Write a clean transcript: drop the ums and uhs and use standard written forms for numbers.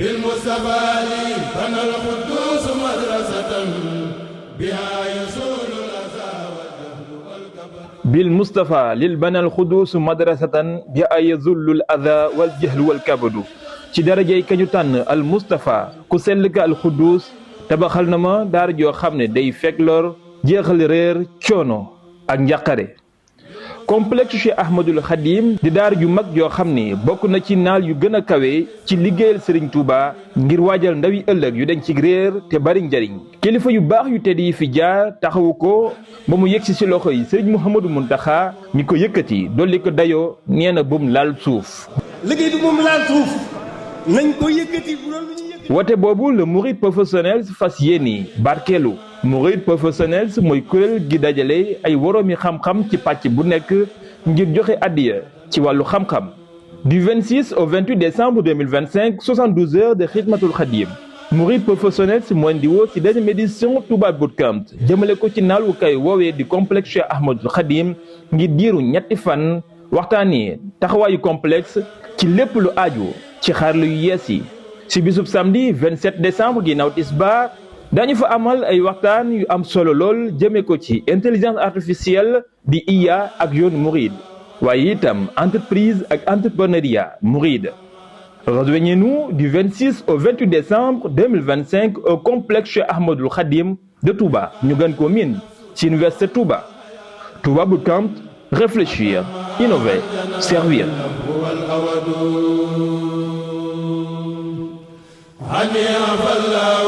بالمصطفى لي بنى القدوس مدرسة بها يزول الأذى والجهل والكبر بالمصطفى لل بنى القدوس مدرسة بها يزول الأذى والجهل والكبر ci darajay kañu tànn al Moustapha ku sell ka al Xuddus tabaxal na ma daara joo xam ne day fekk lor jeexal réer coono ak njàqare complexe Cheikh Ahmadul Khadim di daara ju mag joo xam ne bokk na ci naal yu gën a kawe ci liggéeyal Serigne Touba ngir waajal ndawi ëllëg yu dañ ci réer te bari njariñ kilifa yu baax yu tedd yi fi jaar taxawu ko ba mu yegsi ci loxo yi Serigne Mouhamadou Mountakha mi ko yëkkati dolli ko dayoo nee na bum laal suuf. liggéey bi moom laal suuf nañ ko yëkkati bu doon lu ñu yëkkati. woote boobu le Mouride Professionnel fas yéene barkeelu Mouride Professionnel mooy kuréel gi dajale ay woroomi xam-xam ci pàcc bu nekk ngir joxe addiya ci wàllu xam-xam. du 26 au 28 décembre 2025 72 heures de xidmatul xadim Mouride Professionnel mooy di woo ci deuxième édition Touba Bootcamp jëmale ko ci naalukaay woowee di complexe Cheikh Ahmadul Khadim ngir diiru ñetti fan waxtaanee taxawaayu complexe ci lépp lu aju ci xarala yu yees yi. ci bisub samedi 27 décembre ginnaaw tisbaar dañu fa amal ay waxtaan yu am solo lool jëmee ko ci intelligence artificielle di IA ak yoonu Mouride waaye itam entreprise ak entrepreneuriat Mouride. Rejoignez-nous du 26 au 28 décembre 2025 au complexe Cheikh Ahmadul Khadim de Touba ñu gën ko miin ci université Touba. Touba Bootcamp, réfléchir, innover, servir. هنيئا فالله